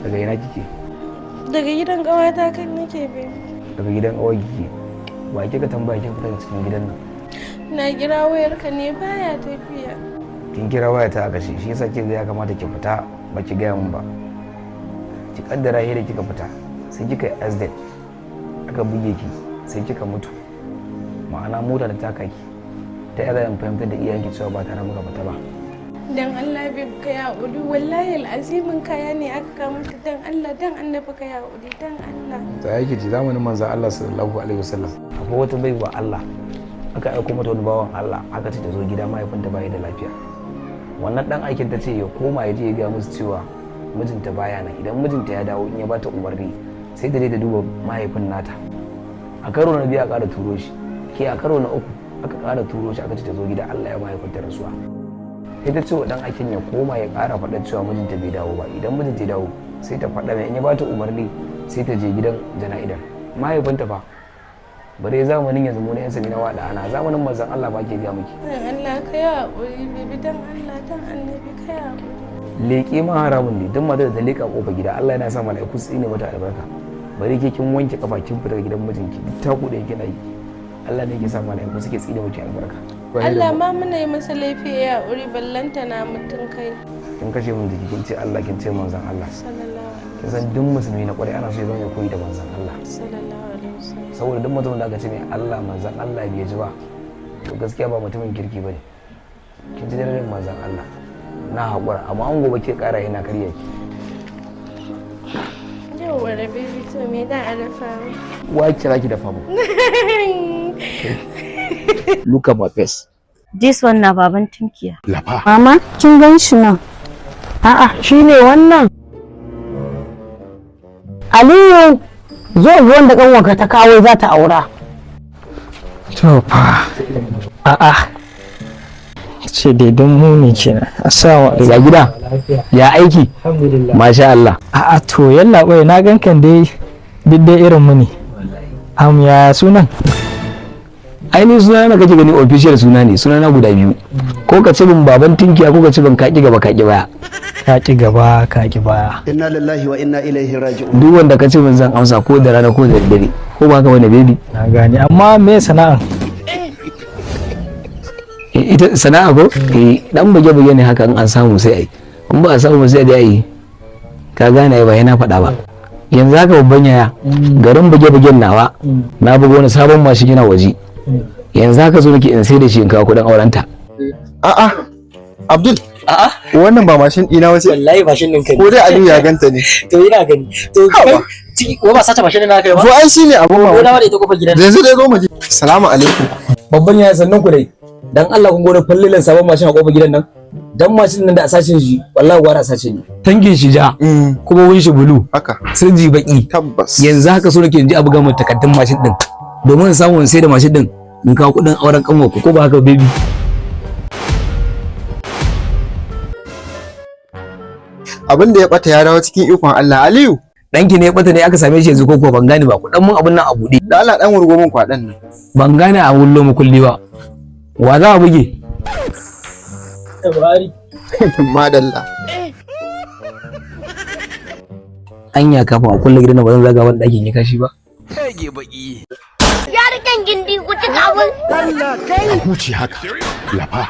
Daga ina kike? Daga gidan ƙawata kan nake, baby. Daga gidan ƙawar kike? Wa kika tambaya kin fita daga cikin gidan nan? Na kira wayarka ne baya tafiya. Kin kira waya ta a kashe, shi yasa kika ga ya kamata ki fita ba ki gaya min ba. Ki kaddara da kika fita sai kika yi accident, aka buge ki, sai kika mutu, ma'ana mota da taka ki, ta yaya zan fahimtar da iyayenki cewa ba tare muka fita ba? Dan Allah, babe, ka yi haƙuri. Wallahi al'azimin kaya ne aka kawo mata. Dan Allah, dan annabi, ka yi haƙuri, dan Allah. Tsaya ki ji, zamanin manzon Allah sallallahu alaihi wasallam akwai wata baiwa Allah, aka aiko mata wani bawan Allah, aka ce ta zo gida, mahaifinta bai da lafiya. Wannan dan aikin ta ce ya koma ya je ya ga musu cewa mijinta baya nan, idan mijinta ya dawo, in ya bata umarni, sai ta je ta duba mahaifin nata. A karo na biyu a ƙara turo shi, ke a karo na uku aka ƙara turo shi, aka ce ta zo gida, Allah ya mahaifinta rasuwa. Sai ta ce wa dan aikin ya koma ya ƙara faɗa cewa mijinta bai dawo ba, idan mijinta ya dawo sai ta faɗa mai, in ya bata umarni sai ta je gidan jana'idar mahaifinta. Fa bare zamanin yanzu mu na yan sami na wada ana zamanin manzon Allah ba ke ga miki. Dan Allah ka yi haƙuri, baby, dan Allah, dan annabi, ka yi haƙuri. Leƙe ma haramun ne. Duk matar da ta leƙa ƙofar gida, Allah yana sa mala'iku su tsine mata albarka. Bare ke, kin wanke kafa kin fita daga gidan mijinki, duk taku da kina yi, Allah ne yake sa mala'iku suke tsine miki albarka. Allah ma muna yi masa laifi ya haƙuri, ballanta na mutum kai. Kin kashe min jiki, kin ce Allah, kin ce manzon Allah. Sallallahu alaihi Kin san duk musulmi na kwarai ana so ya zama ya koyi da manzon Allah. Sallallahu alaihi wasallam. Saboda duk mutumin da aka ce mai Allah, manzon Allah, bai ji ba, to gaskiya ba mutumin kirki bane. Kin ji darajar manzon Allah. Na haƙura, amma an gobe ke ƙara yana karya ki. Yauwa da baby, to me da a dafa mu? Wa kira ki dafa mu? Look at my face. This one na baban tunkiya. Lafa. Mama, kin gan shi nan. A'a, shi ne wannan. Aliyu, zo wanda kanwarka ta kawo za ta aura. To fa. A'a. Ce daidan mu ne kenan. Assalamu alaikum. Ya gida? Ya aiki? Alhamdulillah. Masha Allah. A'a, to yalla bai, na gan kan dai duk dai irin mu ne. Am ya sunan? Ainihin suna na kake gani, official suna ne, suna na guda biyu. Ko ka ce bin baban tinkiya, ko ka ce bin kaki gaba kaki baya. Ka ki gaba ka ki baya. Inna lillahi wa inna ilaihi raji'un. Duk wanda ka ce min zan amsa, ko da rana ko da dare. Ko ba haka bane, baby? Na gane, amma me sana'an? Ita sana'a ko? Eh, dan buge buge ne haka, in an samu sai ai. In ba a samu sai dai ai. Ka gane ai, ba yana faɗa ba. Yanzu haka, babban yaya, garin buge bugen nawa na bugo wani sabon mashin yana waje. Yanzu haka zo nake in sai da shi in kawo kuɗin aurenta. A'a, Abdul. A'a. Wannan ba mashin ɗina wace. Wallahi mashin ɗinka ne. Ko dai Aliyu ya ganta ne. To ina gani. To kai ciki ko ba sace mashin ɗin naka ba? To ai shine abun Ko mamaki. na da ita kofar gidan. Yanzu dai zo mu je. Salamu alaikum. Babban yaya, sannan ku dai. Dan Allah, kun gode fallilan sabon mashin a kofar gidan nan. Dan mashin nan da a sace shi, wallahi gwara a sace ni. Tankin shi ja, kuma wun shi bulu. Haka. Sirji baki. Tabbas. Yanzu haka so nake in ji a buga mun takardun mashin din, domin in samu in sai da mashin din in kawo kuɗin auren kanwarku. Ko ba haka, baby? Abin da ya bata ya dawo cikin ikon Allah. Aliyu. Danki ne ya bata ne aka same shi yanzu, ko kuwa ban gane ba? Kuɗan mun abun nan a buɗe. Da Allah dan wurgo min kwaɗan nan. Ban gane a wullo mu kulli ba. Wa za a buge? Buhari. Madalla. Anya kafin a kulle gidan nan ba zan zaga wani ɗakin ya kashi ba. Yarikan gindi ku cika abun. Huce haka. Lafa.